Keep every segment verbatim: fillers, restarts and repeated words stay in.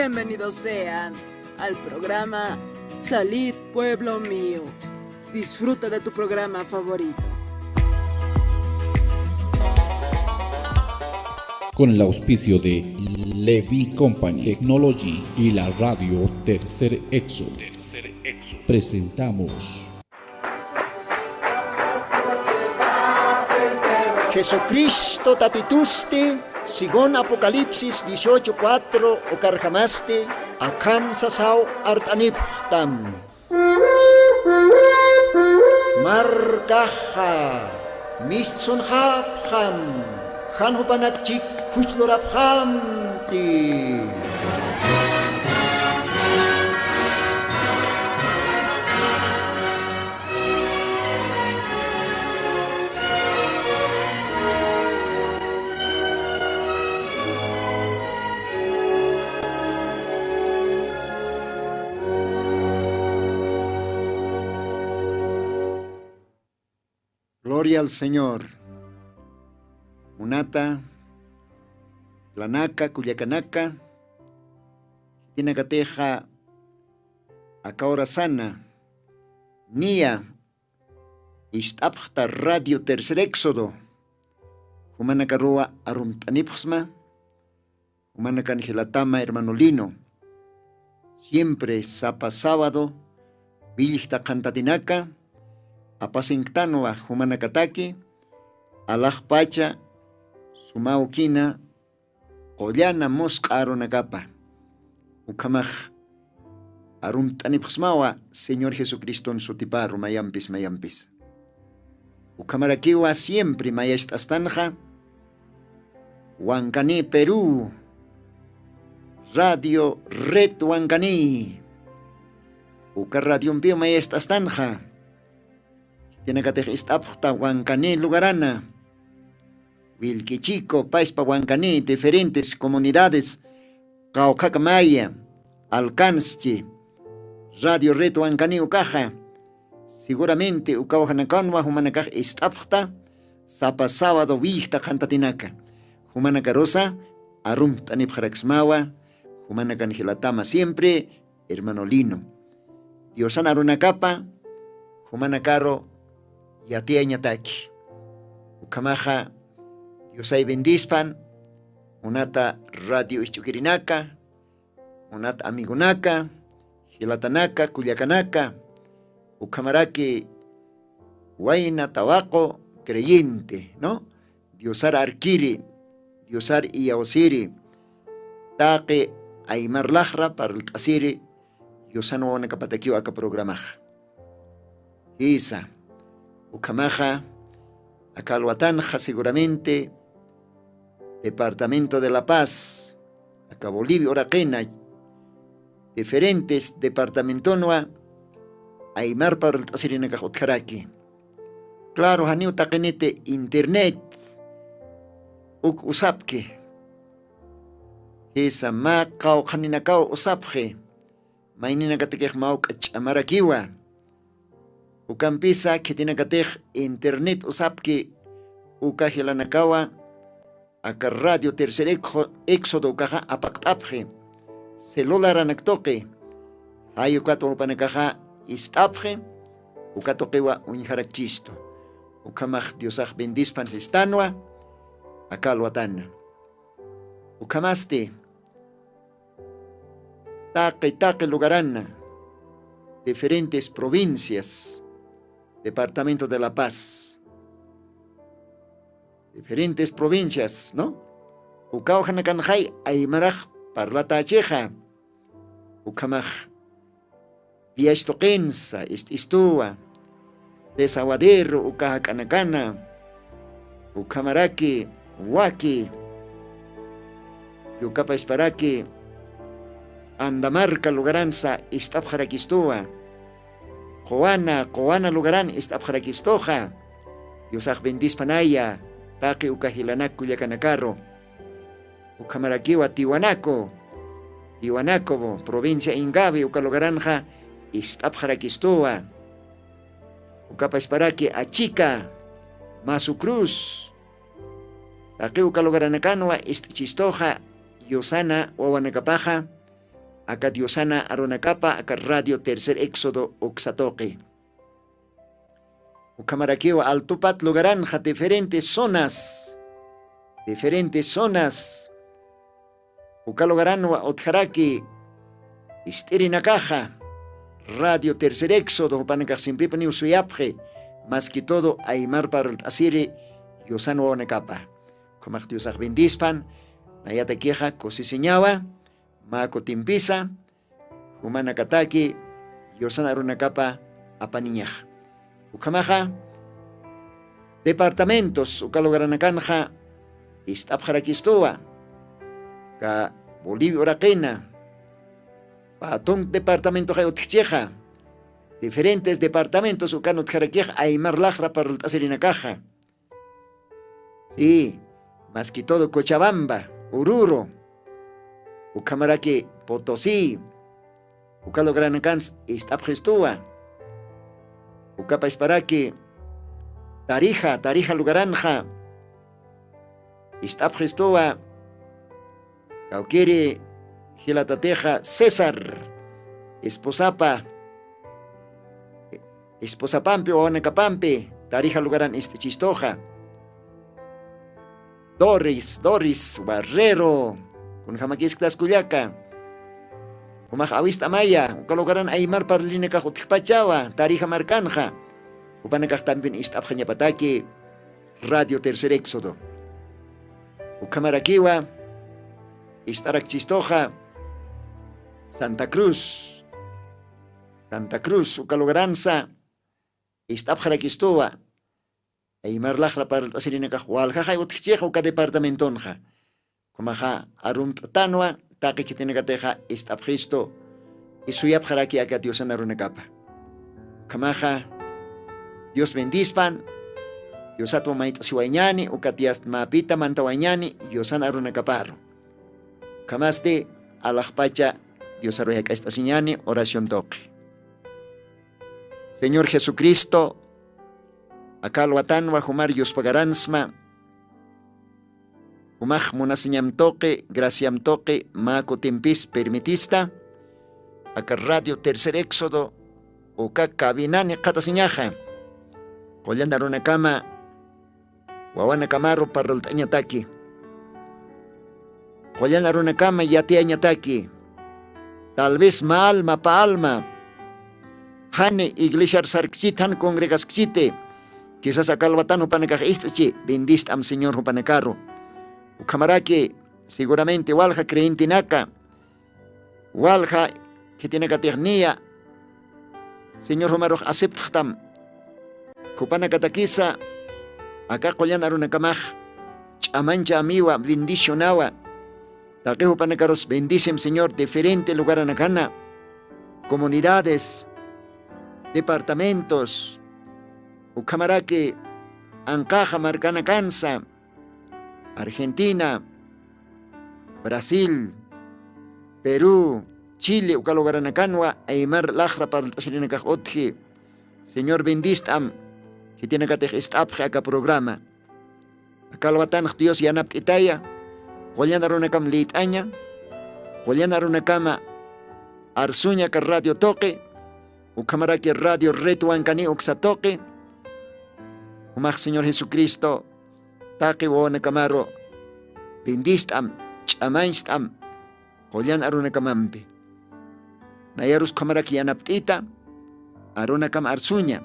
Bienvenidos sean al programa Salid Pueblo Mío. Disfruta de tu programa favorito. Con el auspicio de Levy Company Technology y la radio Tercer Éxodo, presentamos Jesucristo Tatitusti, según Apocalipsis dieciocho cuatro, ukarjamasti, akham sasaw art'anipxtam. Markaxa mistsunxapxam, jan jupanak chik juchlurapxamti. Gloria al Señor. Munata, lanaka, kullakanaka, khitinakatixa aka urasana niya ist'apxta Radio Tercer Éxodo, jumanakaruwa arumt'anipxsma, jumanakan jilatama hermano Lino. Siempre sapa sábado, willjta qhantatinaka, apasinktanwa jumanakataki, alaxpacha, sumawkina, qullana musq'a arunakapa. Ukhamax arumt'anipxsmawa Señor Jesucriston sutiparu mayampis mayampis. Ukhamarakiwa siempre mayacht'astanxa, Wankani Perú, Radio Red Wankani. Uka radiompiw mayacht'astanxa. Khitinakatix ist'apxta Wankani lugarana. Willkichiku, payspa Wankani, diferentes comunidades, Qawqhaka Maya, Alcanschi, Radio Red Wankani ukaxa. Seguramente uka ujanakanwa jumanakax ist'apxta, sapa sábado willjta qhantatinaka. Jumanakarusa arumt'anipxaraksmawa, jumanakan jilatama siempre, hermano Lino. Diosan arunakapa, jumanakaru yatiyañataki. Ukhamaxa, Diosay bendispan, munata radio isch'ukirinaka, munata amigonaka, jilatanaka, kullakanaka, ukhamaraki wayna tawaqu creyente, ¿no? Diosar arkiri, Diosar iyawsiri, taqi aymar laxra parlt'asiri, Diosan wawanakapatakiw aka programaxa. Jisa, ukhamaxa, aka alwatanxa seguramente, Departamento de La Paz, aka Bolivia uraqina, diferentes departamentonwa aymar parlt'asirinakax utjaraki. Claro, janiw taqiniti internet uk usapki. Jisa, mä qawqhaninakaw usapxi. Mayninakatakix mawk'a ch'amarakiwa. Ukampisa khitinakatix internet usapki uka jilanakawa, aka Radio Tercer Éxo-, Éxodo ukaxa apaqt'apxi. Celularanaktuqi. Jay ukatwa jupanakaxa ist'apxi, ukatuqiwa uñjarakchistu. Ukhamax Diosax bendispan sistanwa, aka alwatana. Ukhamasti, taqi taqi lugarana, diferentes provincias, departamento de La Paz, diferentes provincias, ¿no? Uka ujanakanxay aymarax parlatächixa, ukhamax Piax tuqinsa ist'istuwa, Desaguadero uka jak'anakana, ukhamaraki waki, yukapasparaki Andamarca lugaransa ist'apxarakistuwa, quwana, quwana lugaran ist'apxarakistuxa. Diosax bendispanaya taqi uka jilanak kullakanakaru. Ukhamarakiwa Tiwanaku, Tiwanaku, provincia Ingavi, uka lugaranxa ist'apxarakistuwa. Ukapasparaki Achica, Masu Cruz, taqi uka lugaranakanwa ist'ichistuxa, Yusana wawanakapaxa, aka Diosana arunakapa aka Radio Tercer Éxodo uksatuqi. Ukhamarakiwa altupat lugaranxa diferentes zonas, diferentes zonas, uka lugaranwa utjaraki ist'irinakaxa. Radio Tercer Éxodo jupanakax simpripuniw suyapxi, más que todo aymar parlt'asiri Diosan wawanakapa. Ukhamax Diosax bendispan. Nayatakixa kusisiñawa mä kutimpisa jumanakataki Diosan arunakapa apaniñax. Ukhamaxa departamentos uka lugaranakanxa ist'apxarakistuwa. Ka Bolivia uraqina pä tunk departamentoxay utjchixa. Diferentes departamentos ukan utjarakix aymar laxra parlt'asirinakaxa. Sí, más que todo Cochabamba, Oruro, ukhamaraki Potosí, uka lugaranakans ist'apxistuwa. Ukapasparaki Tarija, Tarija lugaranxa ist'apxistuwa. Kawkiri jilatatixa César esposapa, esposapampi wawanakapampi Tarija lugaran ist'ichistuxa. Doris, Doris Barrero, kunjamakisktas kullaka. Jumax awist'amaya uka lugaran aymar parlinakax utjpachawa Tarija markanxa. Jupanakax también ist'apxañapataki Radio Tercer Éxodo. Ukhamarakiwa ist'arakchistuxa Santa Cruz, Santa Cruz uka lugaransa ist'apxarakistuwa. Aymar laxra parlt'asirinakax waljaxay utjchixa uka departamentonxa. Ukhamaxa arumt'tanwa taqi khitinakatixa ist'apxistu. Isuyapxaraki aka Diosan arunakapa. Ukhamaxa Dios bendispan. Diosatwa mayt'asiwayñani ukat yast mäpita mantawayñani Diosan arunakaparu. Ukhamasti alaxpacha Diosaru jak'acht'asiñani oración tuqi. Señor Jesucristo, aka alwatanwa jumar yuspagaransma, jumax munasiñam tuqi, graciam tuqi, mä kutimpis permitista, aka Radio Tercer Éxodo, uka cabinani qhatasiñaxa, qullan arunakama, wawanakamaru parlt'añataki. Qullan arunakama yatiyañataki. Tal vez mä alma, pä alma, jani iglesiar sarkchit, jan congregaskchiti. Quizás aka alwatan jupanakax ist'ichi, bendist'am Señor jupanakaru. Ukhamaraki, seguramente walja creyentenaka, walja khitinakatix niya, Señor jumarux aceptxtam. Jupanakatakisa aka qullan arunakamax ch'amanchamiwa, bendicionawa. Taqi jupanakarus bendicem, Señor, diferente lugaranakana, comunidades, departamentos, ukhamaraki anqaxa markanakansa, Argentina, Brasil, Perú, Chile, uka lugaranakanwa aymar laxra parlt'asirinakax utji. Señor bendist'am, khitinakatix ist'apxi aka programa. Aka alwatanx Dios yanapt'itaya, qullan arunakam liyt'aña, qullan arunakama arsuña aka radio tuqi, ukhamaraki Radio Red Wankani uksa tuqi, jumax Señor Jesucristo, taqi wawanakamaru bendist'am, ch'amancht'am, qullan arunakamampi. Nayarus ukhamarak yanapt'ita, arunakam arsuña,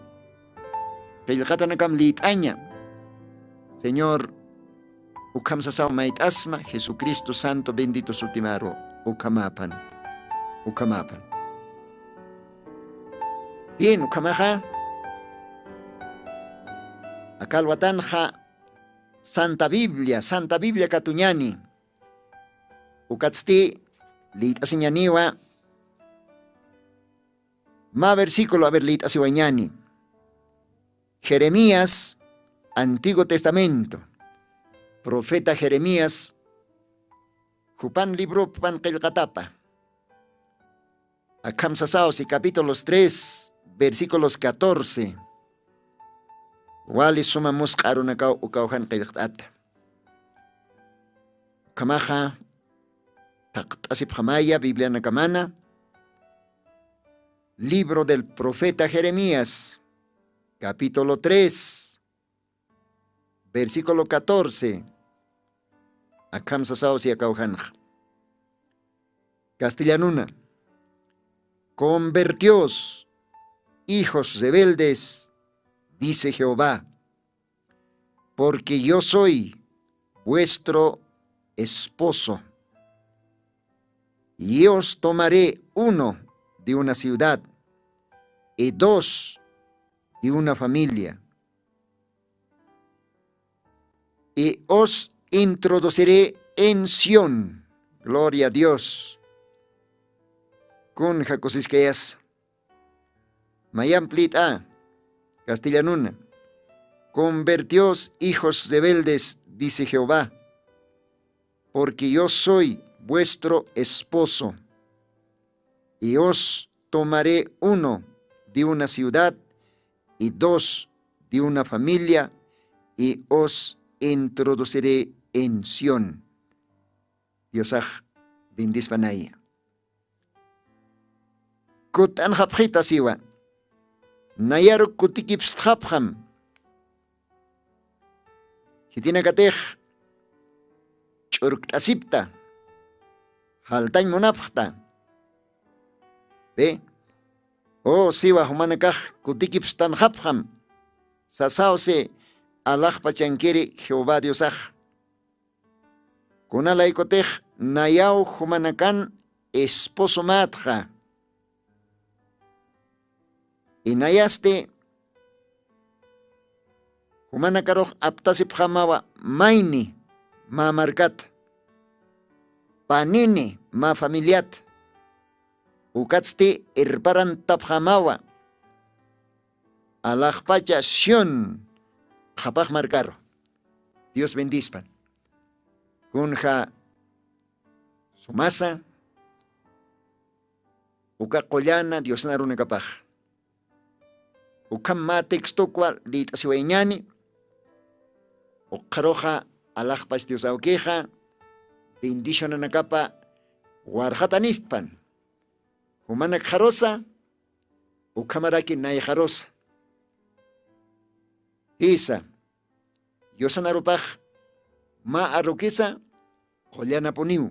qillqatanakam liyt'aña. Señor, ukham sasaw mayt'asma, Jesucristo santo bendito sutimaru, ukhamapan, ukhamapan. Bien, ukhamaxa, aka alwatanxa, Santa Biblia, Santa Biblia katuñani. Ukatsti liyt'asiñaniwa mä versículo, a ver, liyt'asiwañani. Jeremías, Antiguo Testamento. Profeta Jeremías, jupan libropan qillqatapa. Akham sasawsi capítulos tres, versículos catorce. Wali suma musq'a arunakaw ukaw jan qillqt'ata. Ukhamaxa, Jaqt'asipxamaya biblianakamana. Libro del profeta jeremías, capítulo tres, versículo catorce. Akham sasaw siyakawjanxa. Castellanuna. Convertios, hijos rebeldes, dice jehová, porque yo soy vuestro esposo, y os tomaré uno de una ciudad y dos de una familia, y os introduciré en Sión. Gloria a Dios. Kun jakusiskayas. Mayamplit'a castellanuna. Convertios hijos rebeldes, dice jehová, porque yo soy vuestro esposo, y os tomaré uno de una ciudad y dos de una familia, y os introduciré en Sión. Diosax bendispanaya. Kut'anxapxita siwa. Nayaru kutikipstxapxam. Khitinakatix ch'urkt'asipta. Jaltañ munapxta. Ve. O siwa jumanakax kutikipstanxapxam. Sasawsi alaxpachankiri jehová diosax. Kunalaykutix nayaw jumanakan esposomätxa. Inayasti jumanakarux aptasipxamawa mayni mä markat, panini mä familiat. Ukatsti irparantapxamawa alaxpacha sión qhapax markaru. Dios bendispan. Kunja sumasa uka qullana diosna runakapax. Ukham mä textokwa lït'asiwayñani. Ukxaruxa alaxpach diosawkixa bendicionanakapa warxatanistpan. Jumanakxarusa ukhamaraki nayxarusa. Jisa yusanarupax mä arukisa qullanapuniw.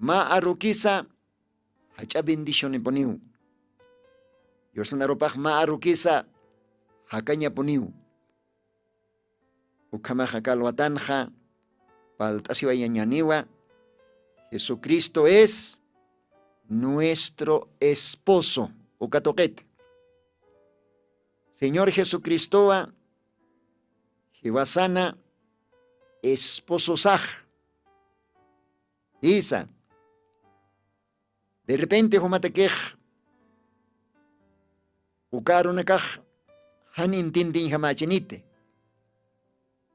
Mä arukisa jach'a bendicionipuniw. Yusanarupax mä arukisa jakañapuniw. Ukhamaxa kalwatanxa palt'asiwayañaniwa. Jesucristo es nuestro esposo. Ukatuqit señor jesucristowa jiwasana espososax. Jisa derrepente jumatakix uka arunakax jan entiendeñjamächiniti.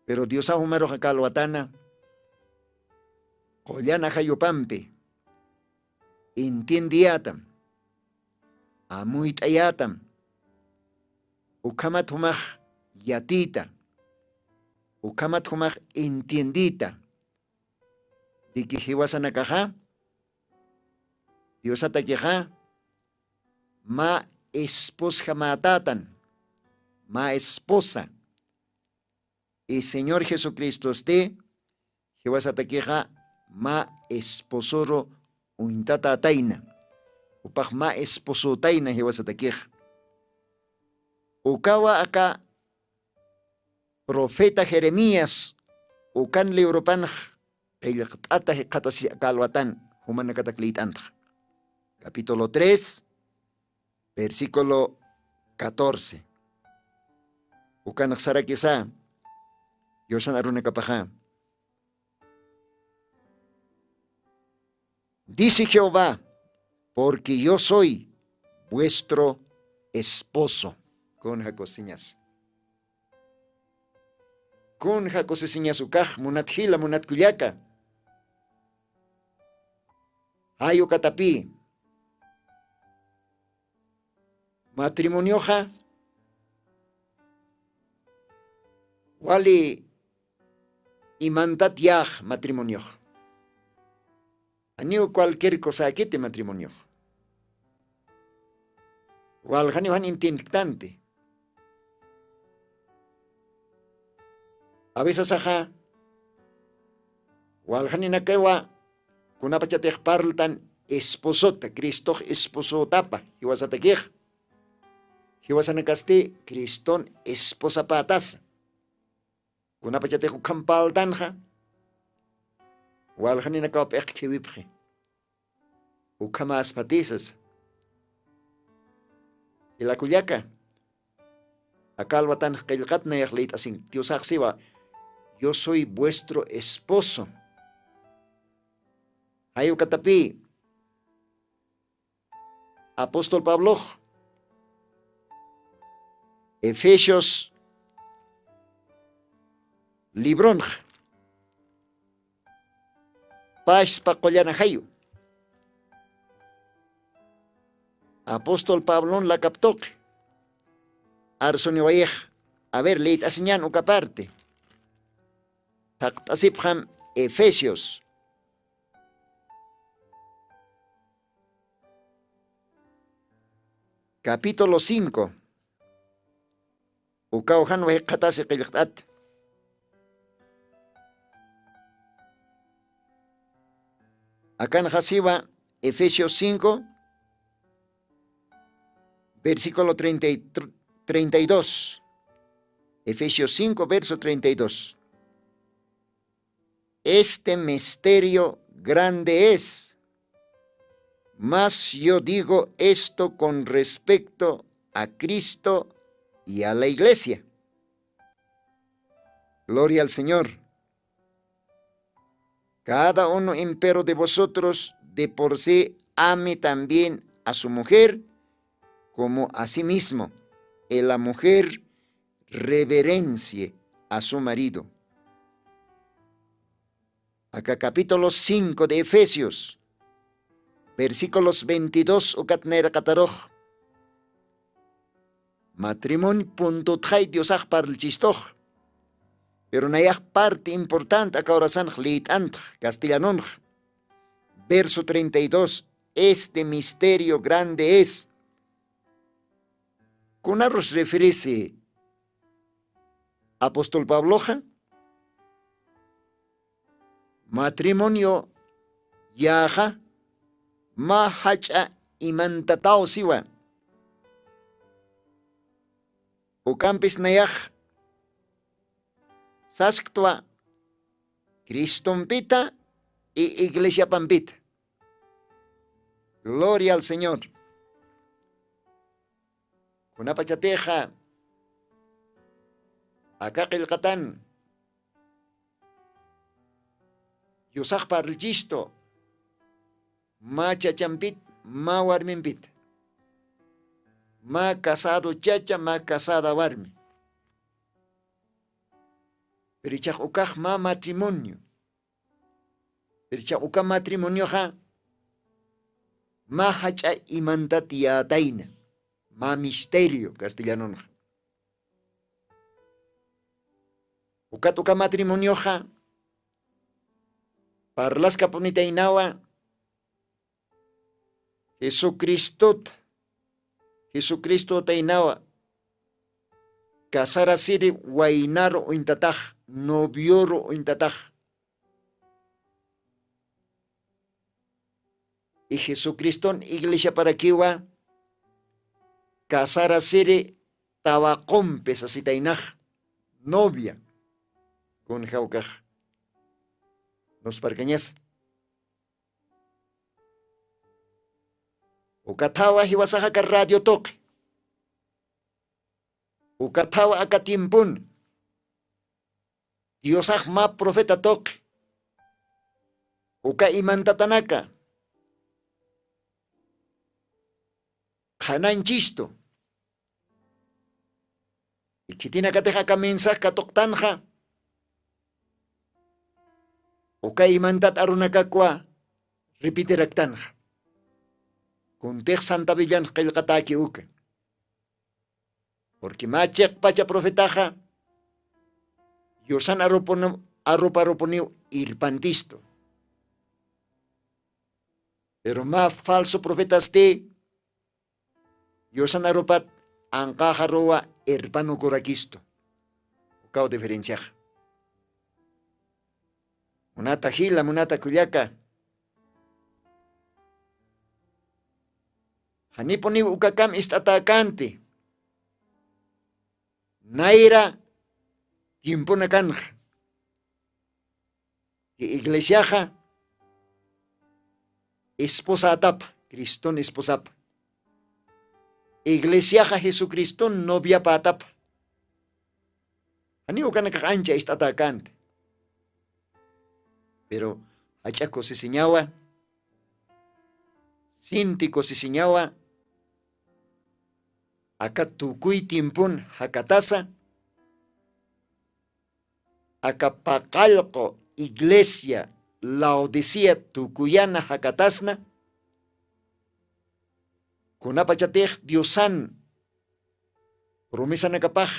Pero diosaw jumaruxa kalwatana qullan ajayupampi entiendeyätam, amuyt'ayätam. Ukhamat jumax yatiyta, ukhamat jumax entiendeyta. Diki jiwasanakaxa diosatakixa mä esposjamätätan, mä esposa. Y señor jesucristosti jiwasatakixa mä esposoru uñtatätayna. Upax mä esposötayna jiwasatakixa. Ukawa aka profeta jeremías ukan libropanx qillqt'ata jikxatasis aka alwatan jumanakatak liyt'antxa. Capítulo tres, versículo catorce. Ukanxsarakisa yusan arunakapaxa. Dice jehová, porque yo soy vuestro esposo. Kunja kusiñas. Kunja kusisiñas ukax munat jila munat kullaka. Jay ukatapï matrimonioxa wali imantat yäx matrimoniox. Janiw cualquier cosakiti matrimoniox. Waljaniw jan intintktanti. Avisasaxa waljaninakawa kunapachatix parltan esposota cristox esposotapa jiwasatakix, jiwasanakasti criston esposapatasa. Kunapachatix ukham parltanxa waljaninakaw p'iqkhiwipxi. Ukhamasphatisas. Ilakullaka, akalwatanx qillqatnayax lït'asin diosaxsiwa, yo soy vuestro esposo. Jayukatapï apóstol pablox efesios libronx paspa qullana jayu. Apóstol pablon lakaptuqi arsuniwayix. A ver lït'asiñan uka parte. Thaqt'asipxam efesios capítulo cinco. Ukaw jan wayqatasi qillqt'at. Akan jasiwa efesios cinco versículo treinta y dos. Efesios cinco verso treinta y dos. Este misterio grande es, mas yo digo esto con respecto a cristo y a la iglesia. Gloria al señor. Cada uno empero de vosotros de por sí ame también a su mujer como a sí mismo, y la mujer reverencie a su marido. Aka capítulo cinco de efesios versículos veintidós ukat nayraqatarux matrimoni puntutxay diosax parlchistux. Pero nayax parti importanti akawrasanx lït'antx castellanunx. Verso treinta y dos. Este misterio grande es. Kunarus referisi apóstol pabloxa? Matrimonio yaxa ma jach'a imantataw siwa. Ukampis nayax sasktwa cristompita y iglesiapampita. Gloria al señor. Kunapachatixa aka qillqatan yusax parlchistu ma chachampit ma warmimpit ma casado chacha ma casada warmi. Pirichax ukax ma matrimonio. Pirichax uka matrimonioxa ma jach'a imantat yätayna ma misterio castellanonxa. Ukat uka matrimonioxa parlaskapunitaynawa jesucristot jesucristotaynawa casarasiri waynaru uñtatax novioru uñtatax. Y jesucriston iglesiaparakiwa casarasiri tawaqumpi sasitaynax novia. Kunjawkax nusparkañasa. Ukathawa jiwasaxaka radio tuqi ukathawa aka timpun diosax ma profeta tuqi uka imantatanaka qhananchistu. Ikhitinakatix aka mensax katuqtanxa uka imantat arunakakwa repitiraktanxa. Kuntix santa biblianx qillqataki uka purqui mä chiqpacha profetaxa yusan arruparupuniw irpantistu. Pero mä falso profetasti yusan arupat anqaxaruwa irpanukurakistu. Ukaw diferenciaxa. Munata jila munata kullaka, janipuniw ukakam ist'atäkänti. Nayra tiempuna kanxa ki iglesiaxa esposa atapa, criston esposapa. Iglesiaxa jesucriston noviapa atapa. Janiw ukanakax ancha ist'atäkänti. Pero jach'a kusisiñawa, sinti kusisiñawa aka tukuy tiempun jakatasa, aka paqallqu iglesia laodicea tukuyana jakatasna, kunapachatix diosan promesanakapax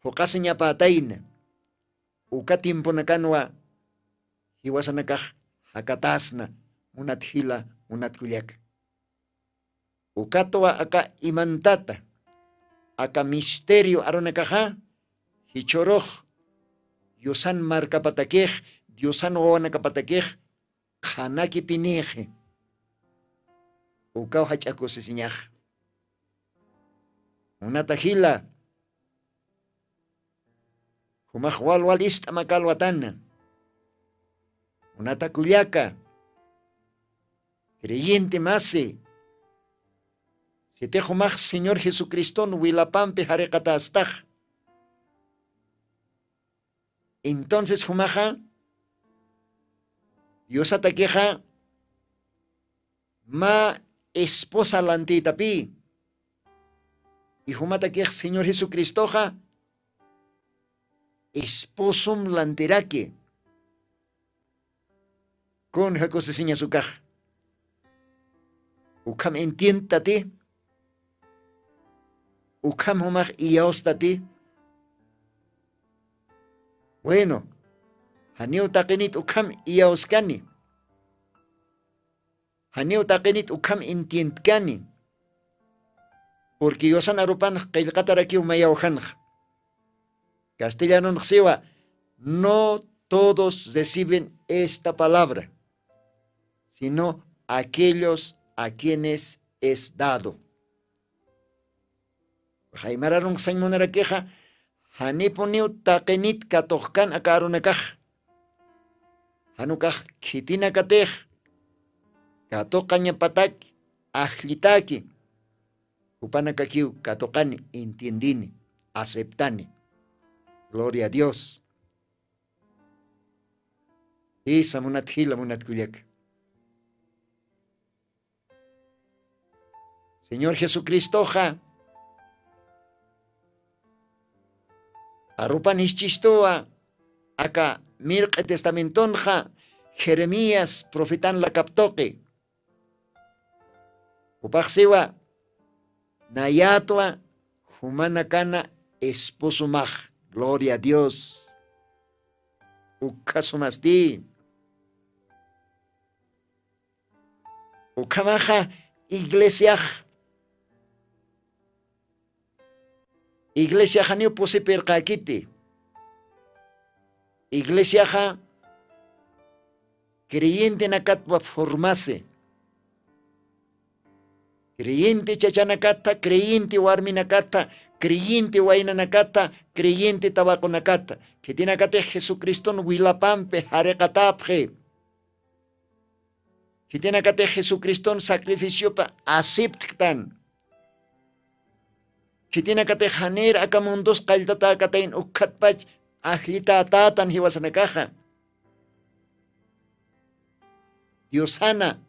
phuqasiñapätayna uka tiemponakanwa jiwasanakax jakatasna. Munat jila munat kullaka, ukatwa aka imantata aka misterio arunakaxa jichhurux diosan markapatakix, diosan wawanakapatakix qhanakipinixi. Ukaw jach'a kusisiñax. Munata jila, jumax walwal ist'amakalwatana. Munata kullaka, creyente masi, sitix jumax señor jesucriston wilapampi jariqatastax, entonces jumaxa diosatakixa mä esposa lantïtapï. Y jumatakix señor jesucristoxa esposom lantiraki. Kun jakusisiñas ukax? Ukham entiendtati? Ukham jumax iyawstati? Bueno, janiw taqinit ukham iyawskani. Janiw taqinit ukham entiendkani. Purqui yusan arupanx qillqatarakiw mayawjanxa. Castellanunx siwa, no todos reciben esta palabra, sino aquellos a quienes es dado. Jaymararunx sañmunarakixa, janipuniw taqinit katuxkan aka arunakax. Janukax khitinakatix katuqañapataki ajllitaki, jupanakakiw katuqani, entiendini, aceptani. Gloria a dios. Jisa munat jila munat kullaka, señor jesucristoxa arupan jischistuwa aka mirq'i testamentonxa jeremías profetan lakaptuqi. Upaxsiwa, nayatwa jumanakana esposomax. Gloria a dios. Ukhasumasti. Ukhamaxa iglesiax, iglesiaxaniw pusipirqäkiti. Iglesiaxa creyentenakatwa formasi. Creyente chachanakata, creyente warminakata, creyente waynanakata, creyente tawaqunakata, khitinakatix jesucriston wilapampi jariqatapxi. Khitinakatix jesucriston sacrificiopa aceptktan. Khitinakatix janir aka mundos qalltatäkatayn ukkhatpach ajllitätätan jiwasanakaxa. Diosana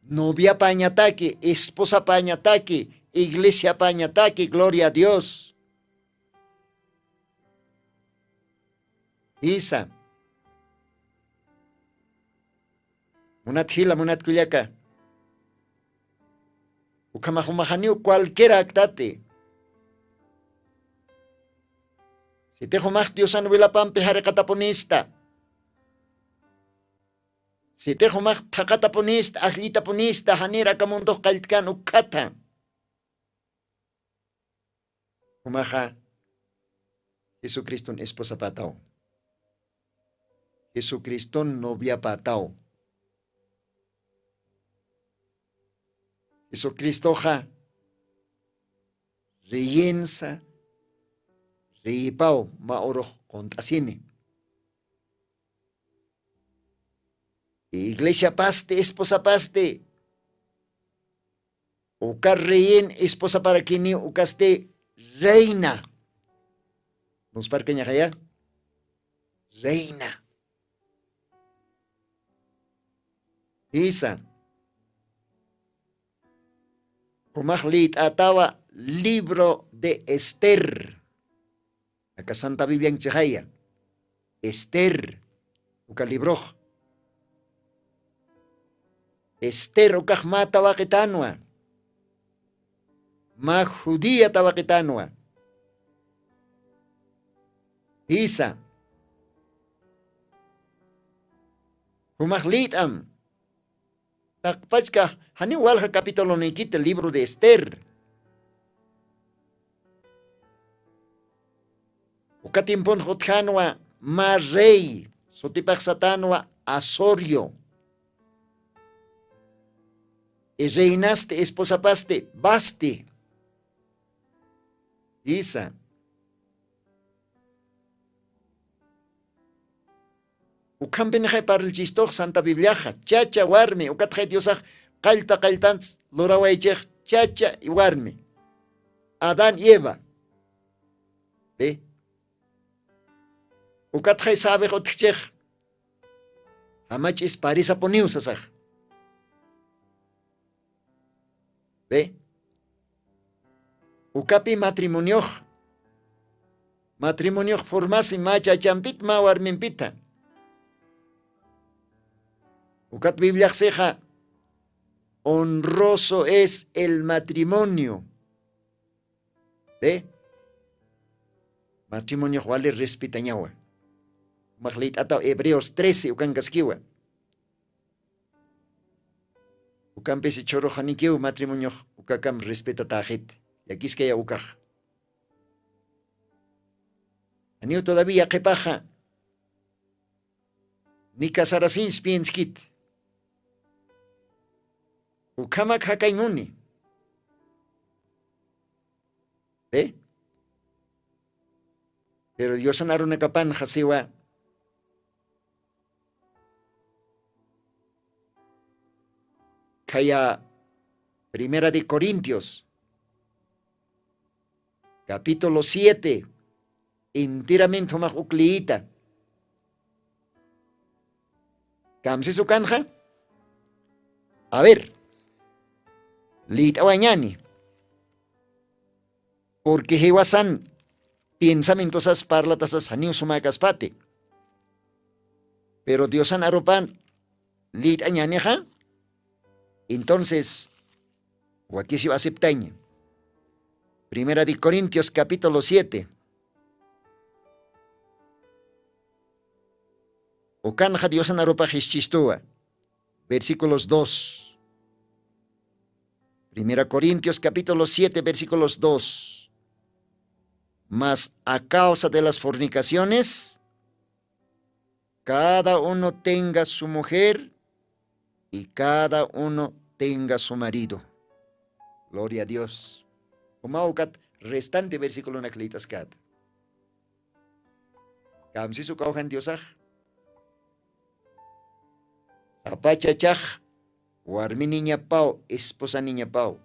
noviapäñataki, esposapäñataki, iglesiapäñataki. Gloria a dios. Jisa. Munat jila munat kullaka, ukhamax jumaxaniw cualquiera aktati. Sitix jumax diosan wilapampi jariqatapunista, Sitix jumax thaqatapunista ajllitapunista janir aka mundux qalltkan ukkhatha. Jumaxa jesucriston esposapätaw. Jesucriston noviapätaw. Jesucristoxa reyinsa reyipaw mä urux qunt'asini. Iglesiapasti esposapasti uka reyin esposaparakini ukasti reina. Nusparkañaxaya reina. Jisa. Jumax lït'atawa libro de ester. Aka santa biblian chixaya ester uka librox. Ester ukax mä tawaqitanwa mä judía tawaqitanwa. Jisa. Jumax lït'am taqpachka janiw walja capitulonïkita libro de ester. Uka tiemponx utjanwa mä rey sutipaxsatanwa asorio. Reinasti esposapasti basti. Jisa. Ukhampinixay parlchistux santa bibliaxa chacha warmi ukatxay diosax qallta qalltants lurawaychix chacha warmi adán y eva. Ukatxay sabix utjchix jamach'is parisapuniw sasax. Ukapi matrimoniox matrimoniox formasi mä chachampit mä warmimpita. Ukat bibliaxsixa honroso es el matrimonio. Matrimoniox wali respetañawa. Umax lït'ataw hebreos trece ukankaskiwa. Ukampisi chhuruxanikiw matrimoniox ukakam respetatäxit. Llakiskaya ukax aniw todavía qhipaxa ni casarasiñs pienskit. Ukhamak jakañ muni. Pero diosan arunakapan jasiwa khaya primera de corintios capítulo siete intirament jumax uk liyita. Kamsis ukanxa? A ver, liyt'awañani. Purki jiwasan piensamientosas parlatasas janiw sumäkaspati. Pero diosan arupan lït'añanixa. Entonces wakisiw aceptaña. Primera de corintios capítulo siete. Ukanxa diosan arupax jischistuwa. Versículos dos. Primera corintios capítulo siete versículos dos. Mas a causa de las fornicaciones cada uno tenga su mujer y cada uno tenga su marido. Gloria a dios. Jumawkat restante versiculonak lït'askat. Kamsisu kawjan diosax. Sapa chachax warminiñapaw esposaniñapaw.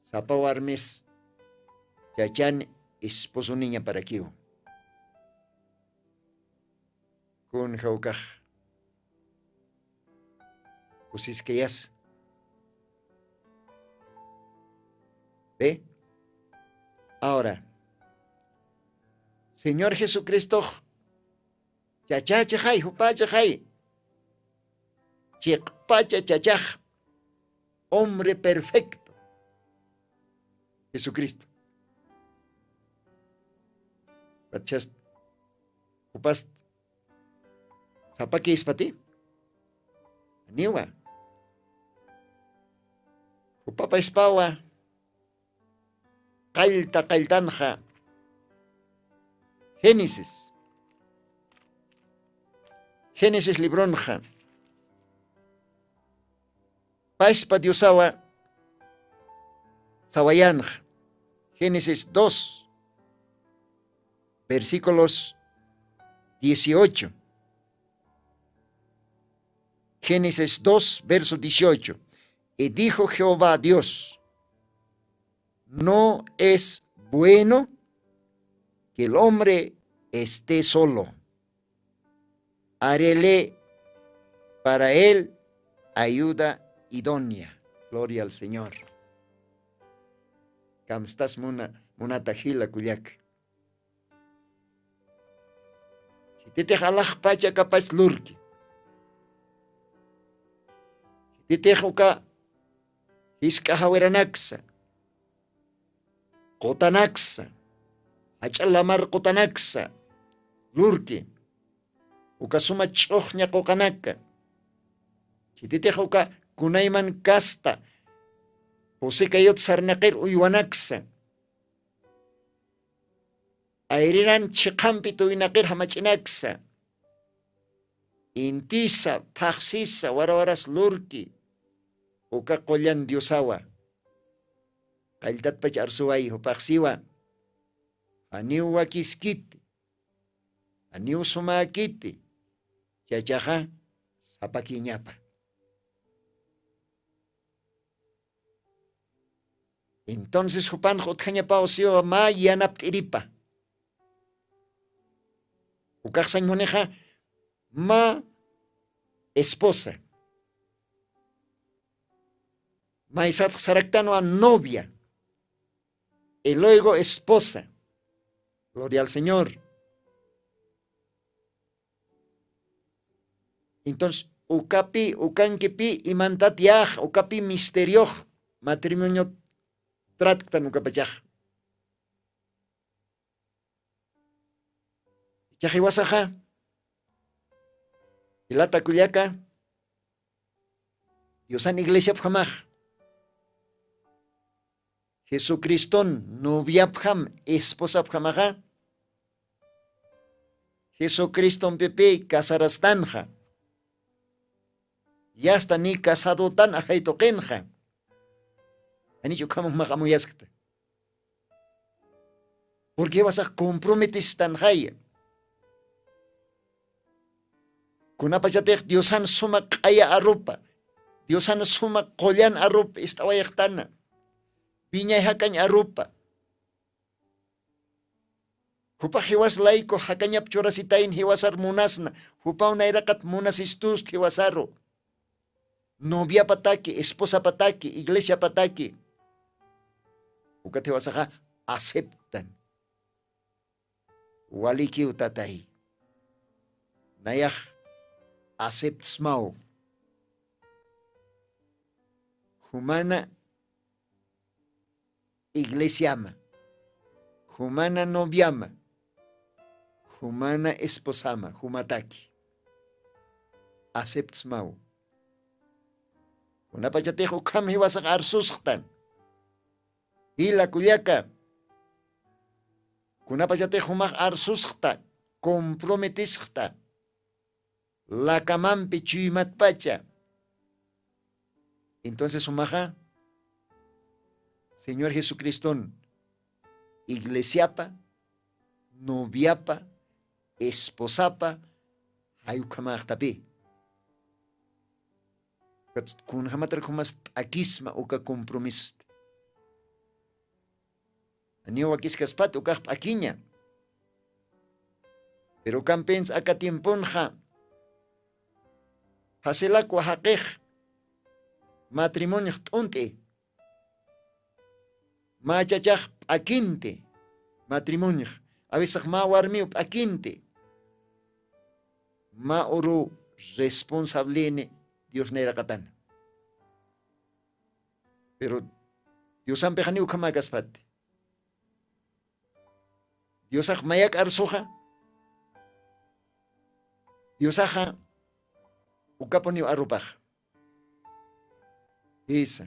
Sapa warmis chachan esposoniñaparakiw. Kun jawkax kusiskayas. Be. Ahora señor jesucristox chachachixay jupachixay chiqpacha chachax hombre perfecto. Jesucristo patchast jupast sapakïspati. Niwa. Jupapaspawa qallta qalltanxa génesis génesis libronxa paspa diosawa sawayanxa. Génesis dos versículos dieciocho. Génesis dos verso dieciocho. Y dijo jehová dios: no es bueno que el hombre esté solo. Harele para él ayuda idónea. Gloria al señor. Kamstas muna munata jila kullaka. Jititix alaxpacha kapach lurki. Jititix uka jisk'a jawiranaksa qutanaksa jach'a lamar qutanaksa lurki. Uka suma ch'uxña quqanaka. Jititix uka kunayman kasta pusikayut sarnaqir uywanaksa ayriran chiqhampi tuynaqir jamach'inaksa intisa phaqsisa warawaras lurki. Uka qullan diosawa qalltatpach arsuway jupaxsiwa. Janiw wakiskiti janiw sumäkiti chachaxa sapakiñapa. Entonces jupanx utjañapaw siwa mä yanapt'iripa. Ukaxsañ munixa mä esposa maysatx saraktanwa novia y luego esposa. Gloria al señor. Entonces ukapi ukankipi imantat yax ukapi misteriox matrimonio tratktan ukapachax. Ichax iwasaxa jilata kullaka diosan iglesiapjamax jesucriston noviapjam esposapjamaxa jesucristompipi casarastanxa. Yasta ni casadotan ajay tuqinxa. Janich ukhamax maqamuyaskta purqui jiwasax comprometesistanxaya. Kunapachatix diosan suma q'aya arupa diosan suma qullan arupa ist'awayxtana wiñay jakañ arupa jupax jiwas layku jakañap churasitayn jiwasar munasna jupaw nayraqat munasistust jiwasaru noviapataki esposapataki iglesiapataki ukat jiwasaxa aceptan. Walikiw tatay nayax aceptsmaw jumana iglesiama jumana noviama jumana esposama jumataki aceptsmaw. Kunapachatix ukham jiwasax arsusxtan jila kullaka kunapachatix jumax arsusxta comprometesxta lakamampi chuymatpacha. Entonces jumaxa señor jesucriston iglesiapa noviapa esposapa jay ukhamaxtapi. Kunjamatar jumas p'akisma uka compromisosta janiw wakiskaspat ukax p'akiña. Pero ukampints aka tiemponxa fasilakwa jaqix matrimoniox t'unt'i mä chachax p'akinti matrimoniox awisax mä warmiw p'akinti mä uru responsablini diosnayraqatana. Pero diosampixaniw ukhamäkaspati diosax mayak arsuxa diosaxa ukapuniw arupaxa. Jisa.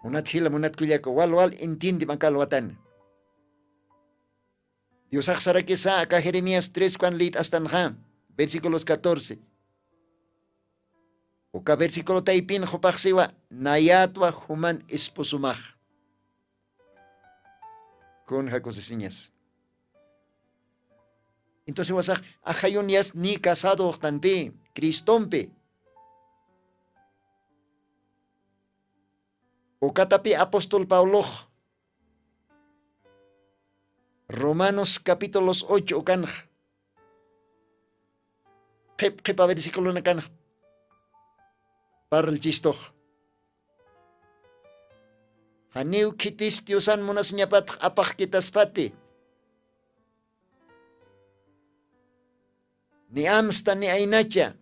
Munat jila, munat kullaka, wal wal entiendem aka alwatana. Diosax sarakisa aka Jeremías tres ukan liyt'astanxa, versículos catorce. Uka versículo taypin jupax siwa, nayatwa juman esposomax. Kunja kusisiñas. Entonces wasax, ajayunyas ni casado uxtanpi, Cristompi. Ukatapi apóstol Pablox Romanos capítulos ocho ukanx qhip qhipa versiculonakanx parlchistux. Janiw khitis Diosan munasiñapatx apaxkitaspati. Ni amsta ni aynacha.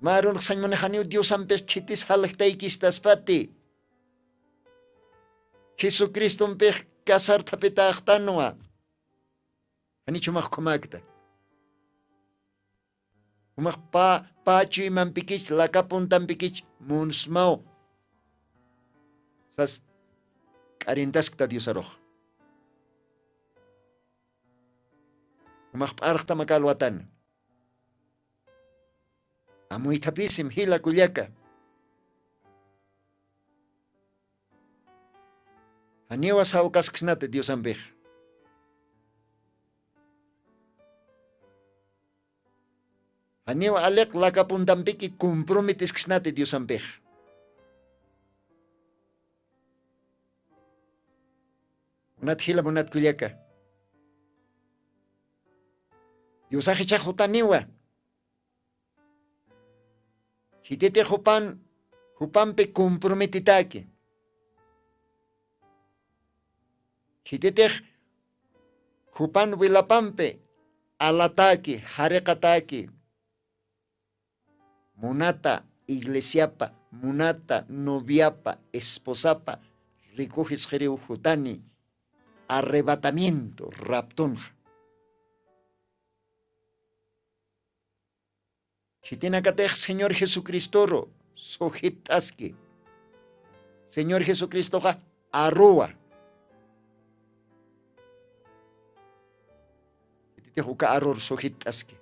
Mä arunx sañ munix janiw Diosampix khitis jalxtaykistaspati. Jesucristompix casarthapitäxtanwa. Janichu jumax khumäkta. Jumax pä, pä chuymampikich, laka puntampikich munsmaw. Sas k'arintaskta Diosarux. Jumax p'arxtam aka alwatan. Amuythapisim, jila kullaka. Janiwa sawkasksnati Diosampix. Janiw aliq laka puntampiki comprometesksnati Diosampix. Munat jila, munat kullaka. Diosax ichhax jutaniwa. Khititix jupan, jupampi comprometetaki. Khititix jupan wilapampi alataki, jariqataki. Munata iglesiapa, munata noviapa, esposapa rikujisqiriw jutani arrebatamiento, raptonxa. Khitinakatix Señor Jesucristoru sujitt'aski. Señor Jesucristoxa aruwa. Khititix uka arur sujitt'aski.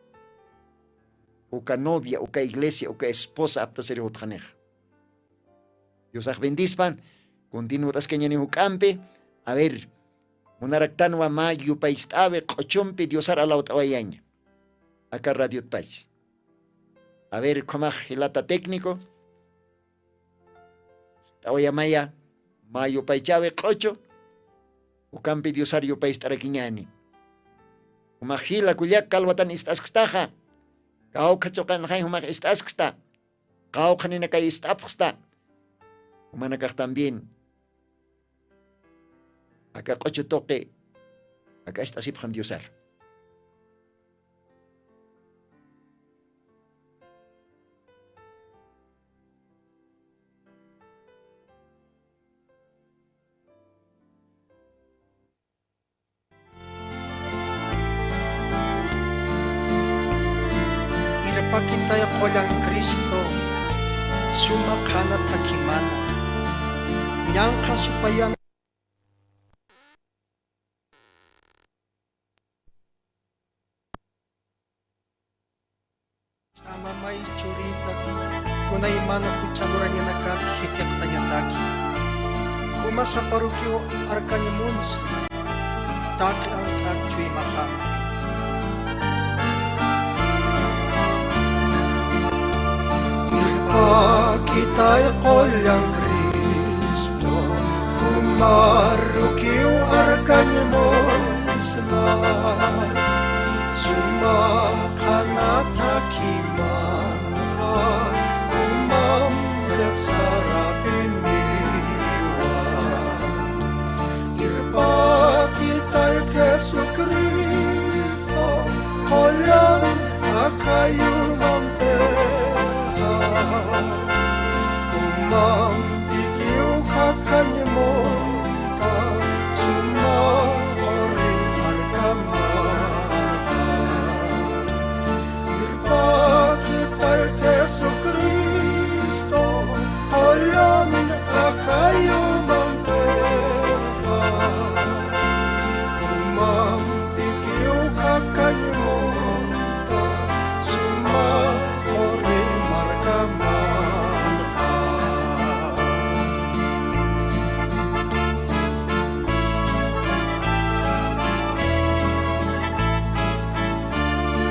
Uka novia, uka iglesia, uka esposa aptasiri jutxanix. Diosax bendispan, continuat'askañani juk'ampi. A ver, munaraktanwa mä yupaycht'äwi q'uchumpi Diosar alawt'awayaña. Aka radiotpach. A ver, ukhamäx jilata técnico. T'awayamaya, mä yupaychäwi q'uchu. Ukampi Diosar yupaycht'arakiñani. Jumax jila kullaka alwatan ist'askstaxa. Kawkha chuqanxay jumax ist'asksta. Qawqha ninakay ist'apxsta. Jumanakax también aka q'uchu tuqi jak'acht'asipxam Diosar. Irpakitay qullan Cristo, suma qhana thakimana, ñanqha supayan. Ch'amamay churita, kunaymana jucha lurañanakar jithiqtañataki. Juma saparukiw arkañ munsa, taqi alq'at chuymaxa. Irpakitay qullan Cristo, juma rukiw arkañ munsa. Suma qhana thakimana, jumamp sarapiniwa. Irpakitay Jesucristo, qullan aka yumampixa. Jumampikiw jakhañ munta, suma uri arkamanxa.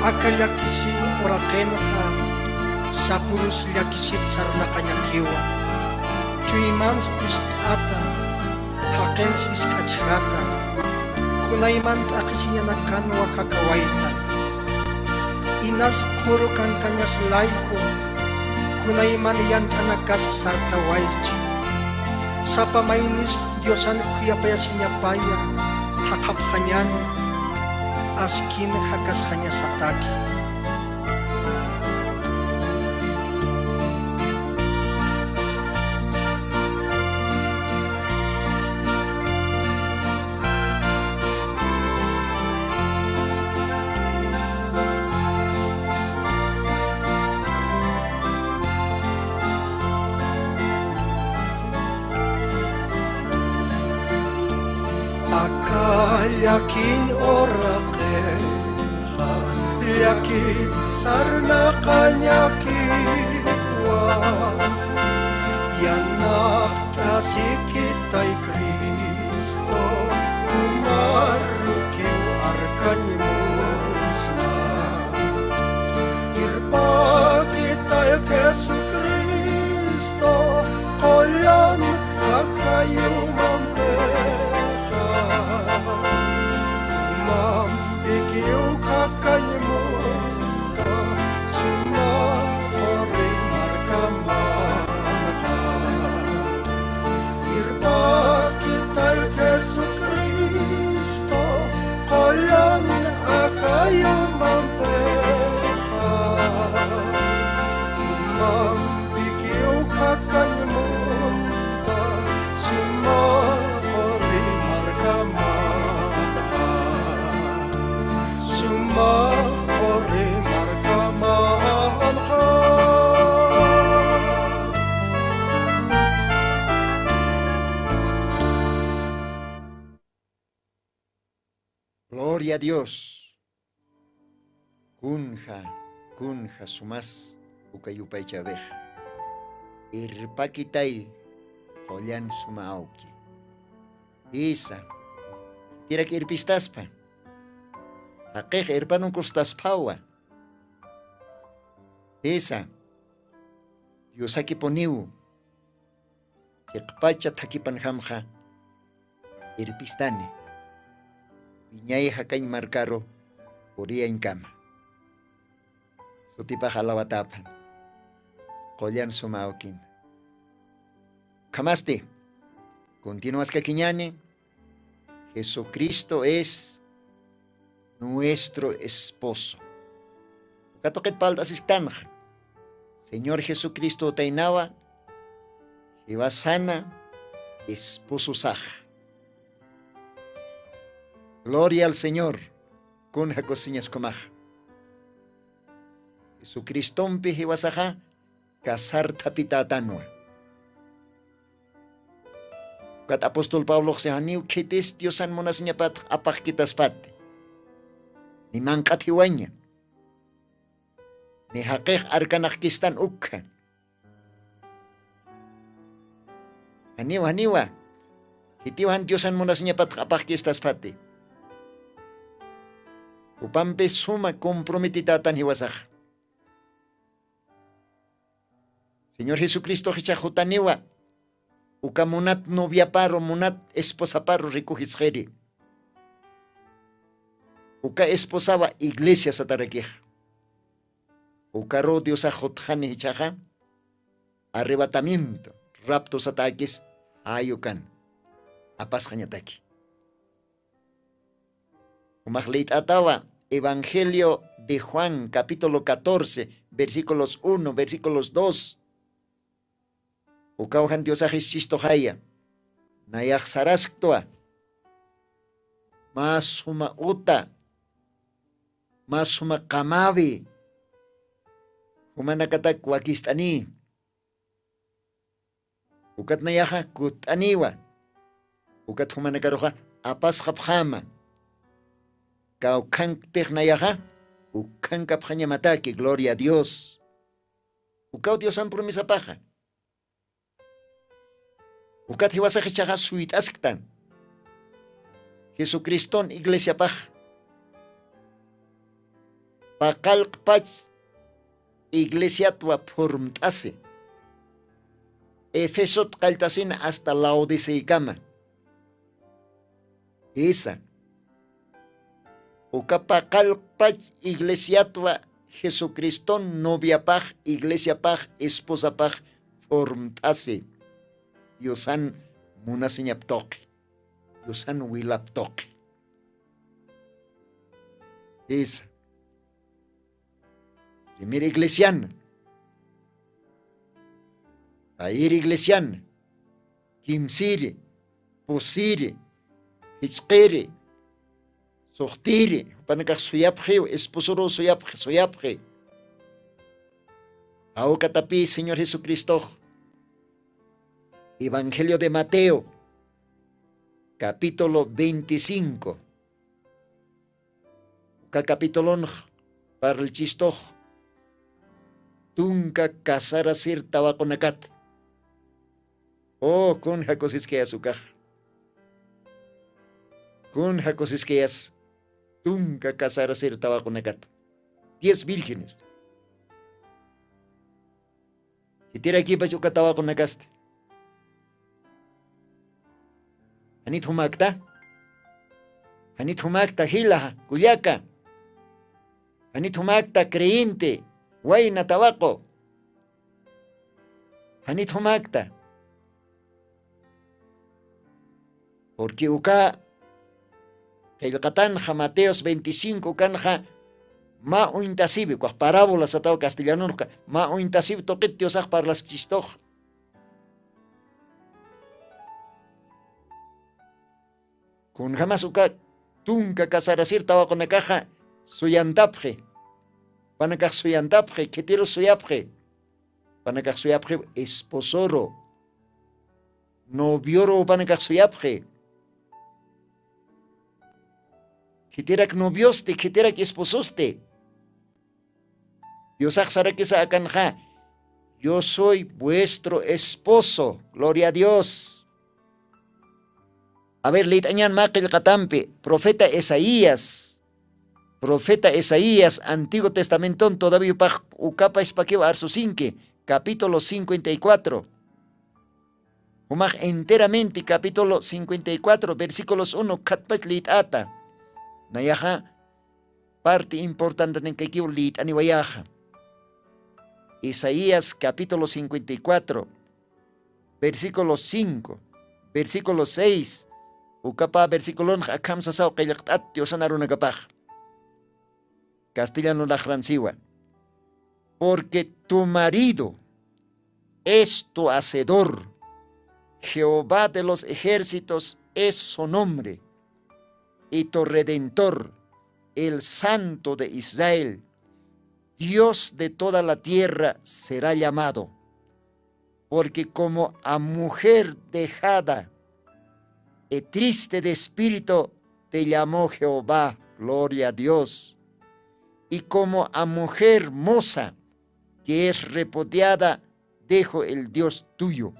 Aka llakisiw uraqinxa sapürus llakisit sarnaqañakiwa. Chuymans pist'ata, jaqins jisk'achjata, kunayman t'aqhisiñanakanwa jakawayta. Inas qhuru kankañas layku, kunayman yant'anakas sartawaychi. Sapa maynis Diosan khuyapayasiñapaya thaqhapxañani, askin jakasxañasataki. Aka llakiñ uraqinxa, llakit sarnaqañakiwa, yanapt'asikitay Cristo, jumarrukiw arkañ musma. Irpakitay Jesucristo, qullan ajayumampixa, mampikiw jakañ munta, suma quri markamanxa. Irpakitay Jesucristo, qullan ajayumampixa, mampikiw jakañ munta, suma quri markamanxa. Suma quri markamanxa. Gloria a Dios. Kunja, kunja sumas uka yupaychäwix. Irpakitay qullan suma awki. Jisa. Tirak irpistaspa. Jaqix irpanukustaspawa. Jisa. Diosakipuniw. Chiqpacha thakipanjamxa irpistani. Wiñay jakañ markaru puriyañkama. Sutipax alawatäpan. Qullan suma awkin. Ukhamasti, continuaskakiñäni, Jesucristo es nuestro esposo. Uka tuqit parlt'asisktanxa. Señor Jesucristo utaynawa, jiwasana espososax. Gloria al Señor. Kunja kusiñas ukhamax. Jesucristompi jiwasaxa casarthapitätanwa. Ukat apóstol Pablox si janiw khitis Diosan munasiñapat apaxkitaspati. Ni manq'at jiwaña. Ni jaqix arkanaxkistan ukha. Janiw, janiwa. Khitiw jan Diosan munasiñapat apaxkistaspati. Jupampi suma comprometitatan jiwasax. Señor Jesucristox jichhax jutaniwa, uka munat noviaparu, munat esposaparu rikujisxiri. Uka esposawa iglesia satarakix. Ukaru Diosax jutxani jichhaxa, arrebatamiento, rapto satäkis, jay ukan, apasxañataki. Jumax liyt'atawa, Evangelio de Juan, capítulo catorce, versículos uno, versículos dos. Ukaw jan Diosax jischistuxaya. Nayax sarasktwa. Mä suma uta. Mä suma qamawi. Jumanakatak wakist'ani. Ukat nayaxa kutt'aniwa. Ukat jumanakaruxa apasxapxama. Kawkhanktix nayaxa, ukkhankapxañamataki, gloria a Dios. Ukaw Diosan promesapaxa. Ukat jiwasax jichhaxa suyt'asktan. Jesucriston iglesiapax. paqallqpach iglesiatwa phurmt'asi, efesot qalltasina asta laodiceakama. Jisa, uka paqallqpach iglesiatwa jesucriston noviapax iglesiapax esposapax phurmt'asi, diosan munasiñaptuqi, diosan wilaptuqi. Jisa, primera iglesiana, payir iglesiana, kimsiri, pusiri, phichqiri, suxtiri jupanakax suyapxiw esposoruw suyapxi suyapxi. Jawkatapi señor jesucristox, evangelio de mateo, capítulo veinticinco, uka capitulonx parlchistox tunka casarasir tawaqunakat. O kunja kusiskayas ukax, kunja kusiskayas tunka casarasir tawaqunakat, diez vírgenes. Jitirakipach uka tawaqunakasti? Janit jumakta? Janit jumakta jila kullaka? Janit jumakta creyente wayna tawaqu? Janit jumakta? Purqui uka qillqatanxa mateos veinticinco ukanxa mä uñtasiwi ukax parábola sataw castellanonxka, mä uñtasiwi tuqit diosax parlaskchistux. Kunjamas uka tunka casarasir tawaqunakaxa suyantapxi, panakax suyantapxi khitirus suyapxi, panakax suyapxi esposoru, novioru panakax suyapxi. Khitirak noviosti khitirak espososti? Diosax sarakisa akanxa, yo soy vuestro esposo. Gloria a dios. A ver lït'añan mä qillqatampi profeta isaías, profeta isaías antiguo testamenton todavía upax ukapa ispakiw arsusinki, capítulo cincuenta y cuatro. Jumax enteramenti capítulo cincuenta y cuatro versículos uno khatpach lït'ata. Nayaxa parti importantanikakiw lït'aniwayaxa. Isaías capítulo cincuenta y cuatro, versículo cinco, versículo seis. Ukapa versículonx akham sasaw qillqt'at diosanarunakapax. Castellano laxransiwa. Porque tu marido es tu hacedor, jehová de los ejércitos es su nombre, y tu redentor, el santo de israel, dios de toda la tierra será llamado. Porque como a mujer dejada y triste de espíritu te llamó jehová, gloria a dios. Y como a mujer moza que es repudiada, dejo el dios tuyo.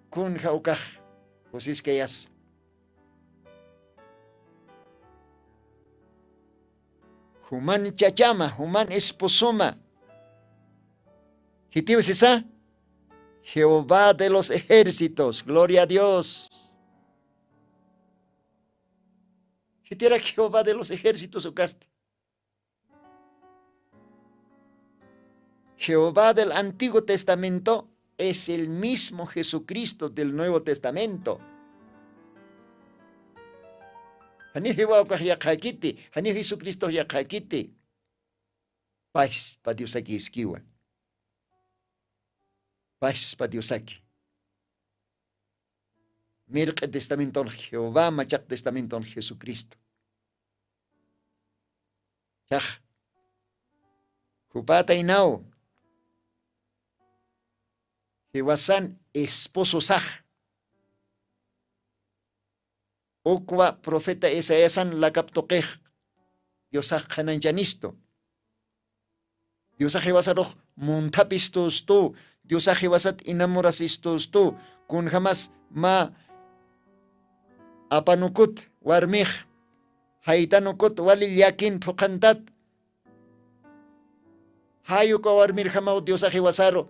Kunja ukax kusiskayas? Juman chachama juman esposoma. Jitiw sisa? Jehová de los ejércitos gloria a dios. Jitirak jehová de los ejércitos ukasti? Jehová del antiguo testamento es el mismo jesucristo del nuevo testamento. Janiw jiwawkax yaqhakiti, janiw jesucristox yaqhakiti. Paspa diosaki iskiwa. Paspa diosaki. Mirq'i testamenton jehová machaq testamenton jesucristo. Chax jupataynaw jiwasan espososax. Ukwa profeta isaiasan lakaptuqix diosax qhanañchanistu. Diosax jiwasarux munthapistustu. Diosax jiwasat inamurasistustu. Kunjamas mä apanukut warmix jaytanukut wali llakin phuqhantat Jayuka warmirjamaw diosax jiwasaru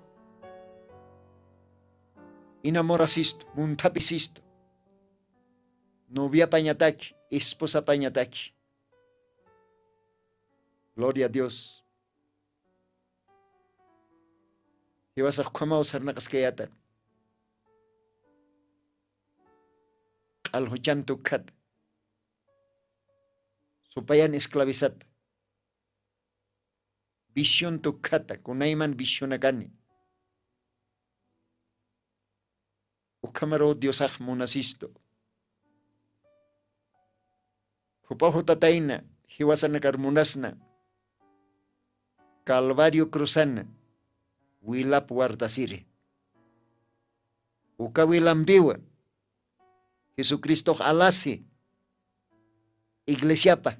inamurasistu, munthapisistu, noviapañataki, esposapañataki. Gloria a dios. Jiwasax ukhamaw sarnaqaskayata. Q'al juchan tukkhata, supayan esclavisata, visión tukkhata, kunayman visionakani. Ukhamaru diosax munasistu. Jupaw jutatayna, jiwasanakar munasna, calvario cruzana, wilap wartasiri. Uka wilampiwa jesucristox alasi iglesiapa.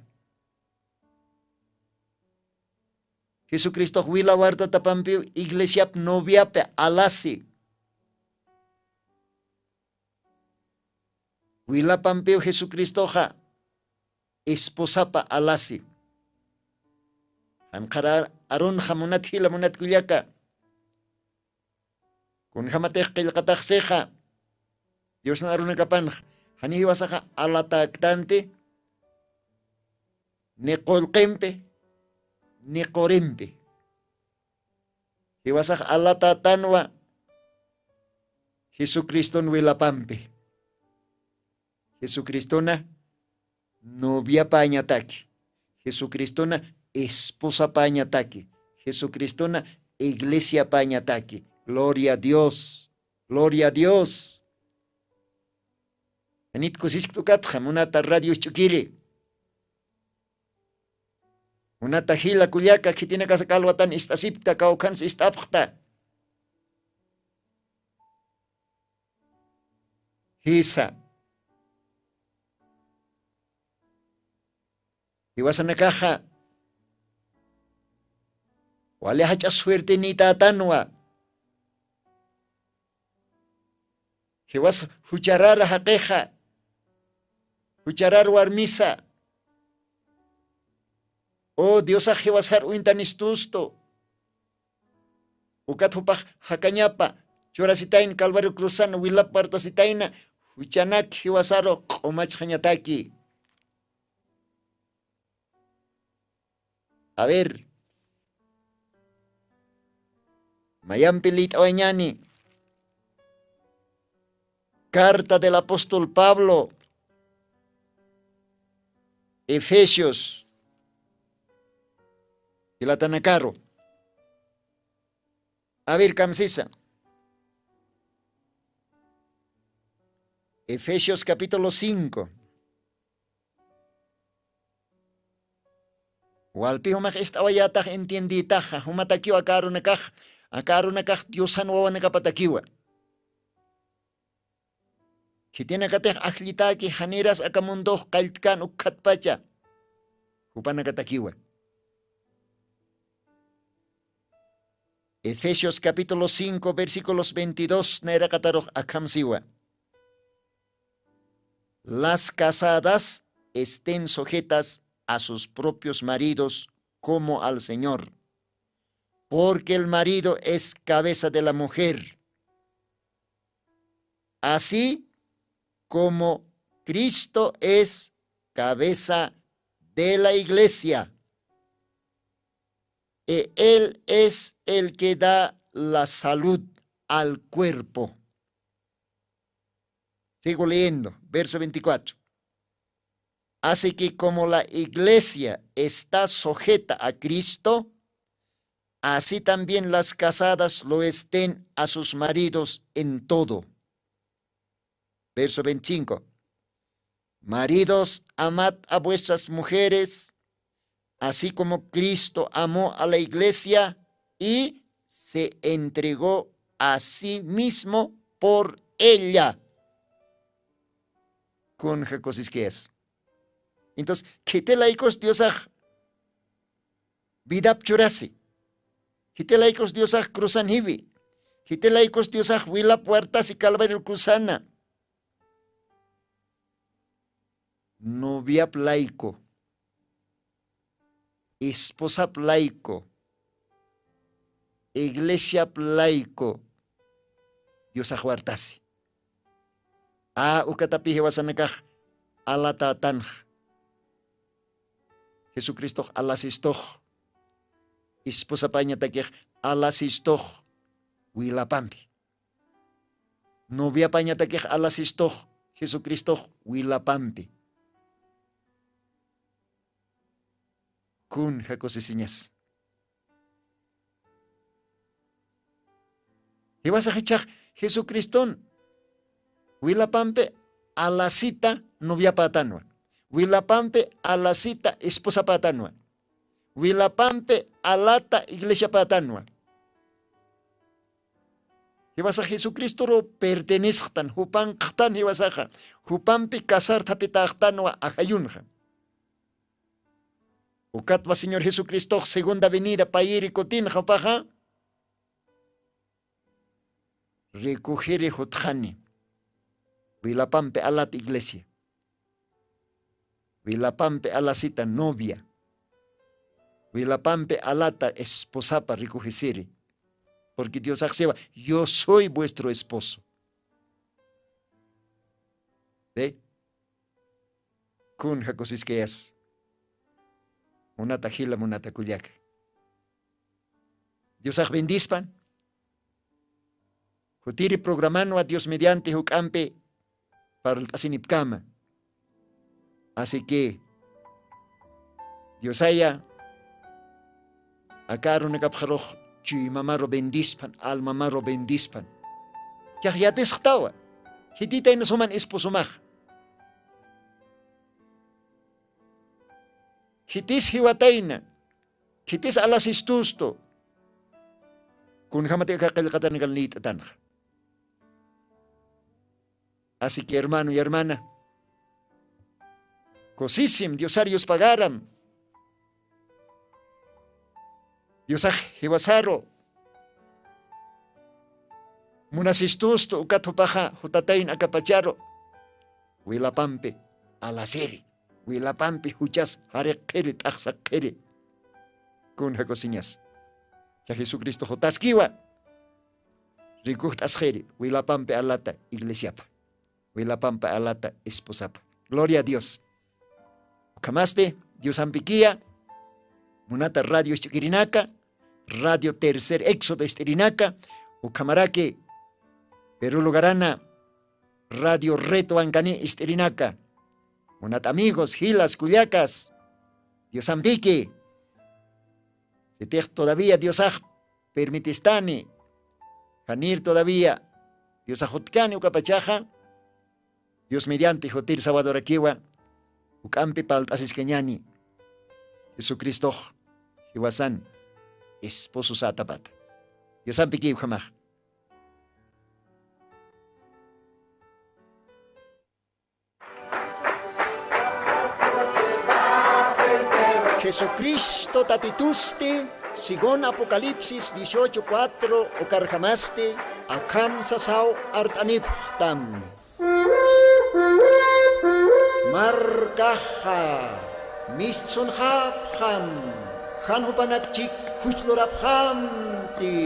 Jesucristox wila wartatapampiw iglesiap noviapi alasi. Wilapampiw jesucristoxa esposapa alasi. Janqhar arunxa munat jila munat kullaka, kunjämatix qillqataxsixa diosna arunakapanxa, jani jiwasaxa alatäktanti ni qullqimpi ni qurimpi. Jiwasax alatätanwa jesucriston wilapampi. Jesucristona noviapäñataki, jesucristona esposapäñataki, jesucristona iglesiapäñataki. Gloria a dios. Gloria a dios. Janit kusiskta ukatxa munata radio ch'ukiri, munata jila kullaka khitinakasa kalwatan ist'asipkta kawkhansa ist'apxta. Jisa, jiwasanakaxa wali jach'a suertenïtätanwa. Jiwas jucharar jaqixa, jucharar warmisa. O diosax jiwasar uñtanistustu. Ukat jupax jakañapa churasitayna calvario cruzan wilap wartasitayna, juchanak jiwasaru q'umachxañataki. A ver, mayampi lït'awañani. Carta del apóstol pablo, efesios, jilatanakaru. A ver, kamsisa. Efesios capítulo cinco. Walpi jumax ist'awayätax entiendïtaxa jumatakiw aka arunakax, aka arunakax diosan wawanakapatakiwa. Khitinakatix ajllitäki janiras aka mundox qalltkän ukkhatpacha jupanakatakiwa. Efesios capítulo cinco versículos veintidós nayraqatarux akham siwa. Las casadas estén sujetas a sus propios maridos como al señor, porque el marido es cabeza de la mujer, así como cristo es cabeza de la iglesia, y él es el que da la salud al cuerpo. Sigo leyendo verso veinticuatro. Así que como la iglesia está sujeta a cristo, así también las casadas lo estén a sus maridos en todo. Verso veinticinco. Maridos, amad a vuestras mujeres, así como cristo amó a la iglesia y se entregó a sí mismo por ella. Kunja kusiskis. Entonces khitilaykus diosax vidap churasi, khitilaykus diosax cruzan jiwi, khitilaykus diosax wilap wartasi calvario cruzana, noviap layku, esposap layku, iglesiap layku diosaxwartasi. A ukatapi jiwasanakax alatätanxa. Jesucristox alasistux. Esposapañatakix alasistux. Wilapampi noviapañatakix alasistux. Jesucristox wilapampi. Kun jakusisiñas. Jiwasax ichhax jesucriston wilapampi alasita noviapätanwa. Wilapampi alasita esposapätanwa. Wilapampi alata iglesiapätanwa. Jiwasax jesucristoru pertenesxtan jupanqxtan jiwasaxa. Jupampi casar thapitaxtanwa ajayunxa. Ukatwa señor jesucristox segunda venida payiri kutinxa jupaxa. Rikujiri jutxani. Wilapampi alata iglesia. Wilapampi alasita novia. Wilapampi alata esposapa rikujisiri. Porque diosaxsiwa, yo soy vuestro esposo. Ve. Kun jakusiskayas. Munata jila munata kullaka. Diosax bendispan. Jutiri programanwa dios mediante juk'ampi parlt'asinipkama. Así que diosaya, aka arunakapxarux chuymamaru bendispan almamaru bendispan. Chax yatisxtawa. Khititayna suman esposomax. Khitis jiwatayna. Khitis alasistustu. Kunjamati aka qillqatanikan liyt'atanxa. Así que hermano y hermana, kusisim diosar yuspagaram. Diosax jiwasaru munasistustu ukat jupaxa jutatayn akapacharu. Wilapampi alasiri. Wilapampi juchas jariqiri t'axsaqiri. Kun jakusiñas cha jesucristo jutaskiwa. Rikujt'asxiri wilapampi alata iglesiapa. Wilapampi alata esposapa. Gloria a dios. Ukhamasti diosampikiya munata radio isch'ukirinaka, radio tercer éxodo ist'irinaka, ukhamaraki peru lugarana radio retowankani ist'irinaka. Munat amigos jilas kullakas, diosampiki sitix todavía diosax permitistani, janir todavía diosax jutkani ukapachaxa dios mediante jutir sawadorakiwa. Uk'ampi palt'asiskañani jesucristox jiwasan espososätapata. Diosampiki ukhamax. Jesucristo tatitusti según apocalipsis dieciocho cuatro ukarjamasti akham sasaw art'anipxtam. Markaxa mistsunxapxam jan jupanakchik juchlurapxamti.